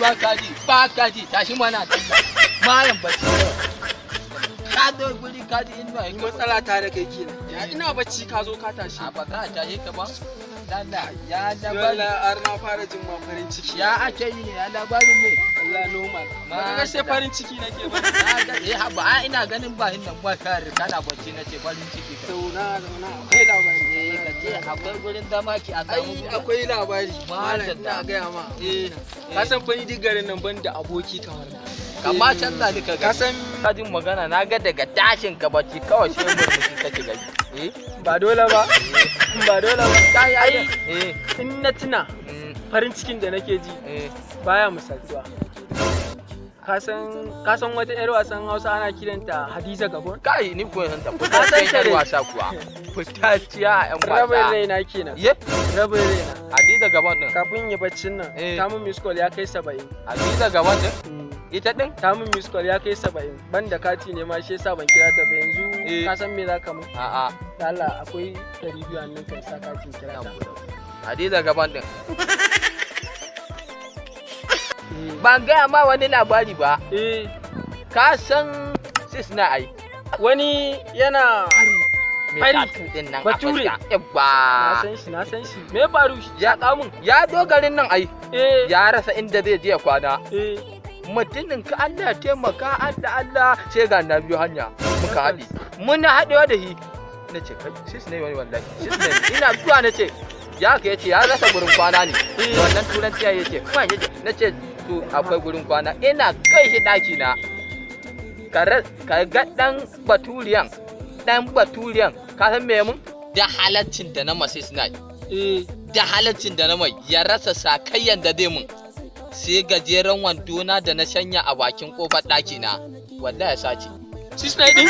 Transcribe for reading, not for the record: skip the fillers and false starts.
Ba ka ji, ba ka ji, tashi mana. Malam, bacci ka zo guri, ka ji inuwa. Ni matsala ta da kai kenan. Ya ina bacci ka zo ka tashi? A ba ka tashi ka ba. Lalla ya labari? Wallahi har na fara jin ma farin ciki. Ya ake yi ne? Ya labarin ne? Wallahi normal. Ba ka ga sai farin ciki nake ba. Na ga eh, haba, ai ina ganin ba hinnan ba ka kana bacci, nace farin ciki kai. Zauna, zauna, akwai labari. Eh, ka ce akwai gurin zama ki a samu Ai gurin. akwai labari. Malam, Madalla. ina gaya ma. Ka san fa ni duk garin nan ban da aboki kamar ka. Kama canza ni ka Ka ga. san Ka jin magana, na ga daga tashin ka bacci kawai sai murmushi kake gani. Eh. Ba dole ba. Ba dole ba. Kai ai Ai in na tuna farin cikin da nake ji baya misaltuwa. Ka san wata 'yar wasan Hausa ana kiranta Hadiza Gabon? Kai, ni ko san ta. Ka san ta Fitacciyar dai. wasa kuwa. Fitacciya a yan Rabin wasa. raina kenan. Ye? Rabin raina. Hadiza Gabon din. Kafin yi baccin nan, ta mun miss call ya kai 70. Hadiza Gabon din? Ita din? Ta mun miss call ya kai 70. Ban da kati ne ma, shi yasa ban kira ta ba yanzu. Ka san me za ka mun? A'a. Da Allah akwai 200 hannun kai, sa katin kira ta. Hadiza Gabon din. Eh. Ban gaya ma wani labari ba. Eh. Ka san sis na ai. Wani yana Mai Fari. tattoo din nan a Bature. fuska. Yawwa. Na san shi, na san shi. Me ya faru? Ya Saka mun. Ya zo garin nan ai. Ya rasa inda zai je ya kwana. Mutumin ka, Allah ya taimaka, Allah Allah, sai ga na biyu hanya muka haɗe. Muna haɗewa da shi. Na ce, "Kai, sis ne wani, wallahi. Sis ne." Ina zuwa na ce, "Ya ka?" Yace ya rasa gurin kwana ne. Da wannan turanci ya ce, kuma yace, na ce, "To akwai gurin kwana." Ina kai shi ɗaki na. Ka ga ɗan baturiyan, ɗan baturiyan, ka san me mun? Da halaccin da na masu suna da halaccin da na mai, ya rasa sakayyan da zai mun. Sai gajeren wandona da na shanya a bakin kofar ɗaki na, wallahi ya sace. Sis na din?